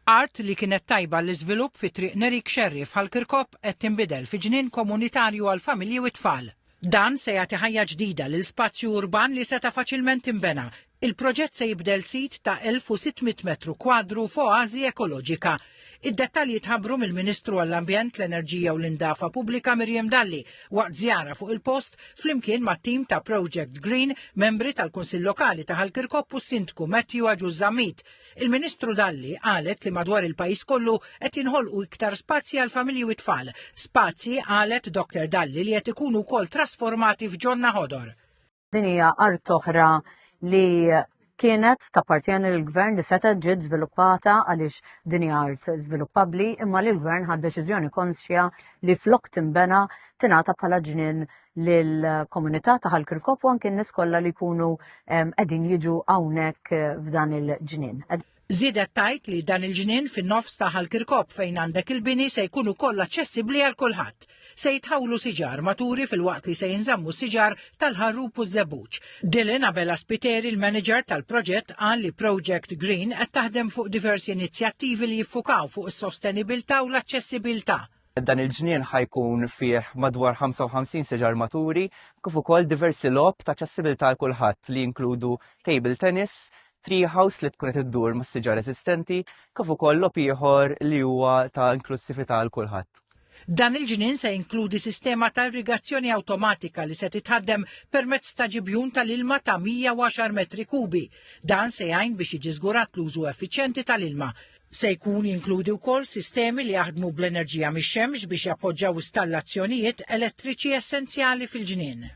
Art li kienet tajba għall-iżvilupp fi Triq Nerik Xerri f'Ħal Kirkop qed tinbidel fi ġnien komunitarju għall-familji u t-tfal. Dan se jagħti ħajja ġdida lil spazju urban li seta' faċilment inbena. Il-proġett se jibdel sit ta' 1,600 metru kwadru f'oażi ekoloġika. Id-dettalji tħabbru mill-Ministru għall-Ambjent, l-Enerġija u l-Indafa Pubblika Miriam Dalli waqt żjara fuq il-post flimkien mat-tim ta' Project Green, membri tal-Kunsill Lokali ta' Ħal Kirkop u s-Sindku Matthew Agius Zammit. Il-Ministru Dalli qalet li madwar il-pajjiż kollu qed jinħolqu iktar spazji għall-familji u t-tfal. Spazji, qalet Dr. Dalli, li qed ikunu wkoll trasformati f'ġonna ħodor. Din hija art oħra li kienet tappartjeni lill-gvern li setgħet ġiet żviluppata għaliex din hija art żviluppabbli imma li l-gvern ħad deċiżjoni konxja li flok tinbena tingħata bħala ġnien lill-komunità ta' Ħal Kirkop u anke n-nies kollha li jkunu qegħdin jiġu hawnhekk eh, f'dan il-ġnien. Żiedet tgħid li dan il-ġnien fin-nofs ta' Ħal Kirkop fejn għandek il-bini se jkun ukoll aċċessibbli għal kulħadd. Se jitħawlu siġar maturi filwaqt li se jinżammu siġar tal-ħarrub u ż-żebbuġ. Dylan Abela Spiteri, il-manager tal-proġett, qal li Project Green qed taħdem fuq diversi inizjattivi li jiffukaw fuq is-sostenibilità u l-aċċessibilità. Dan il-ġnien ħa jkun fih madwar 55 siġar maturi, kif ukoll diversi logħob ta' aċċessibilità għal kulħadd li jinkludu table tennis, tree house li tkun qed iddur mas-siġar eżistenti, kif ukoll logħob ieħor li huwa ta' inklussività għal kulħadd. Dan il-ġnien se jinkludi sistema ta' irrigazzjoni awtomatika li se titħaddem permezz ta' ġibjun tal-ilma ta' 110 metri kubi. Dan se jgħin biex jiġi żgurat l-użu effiċjenti tal-ilma. Se jkun jinkludi wkoll sistemi li jaħdmu bl-enerġija mix-xemx biex jappoġġaw istallazzjonijiet elettriċi essenzjali fil-ġnien.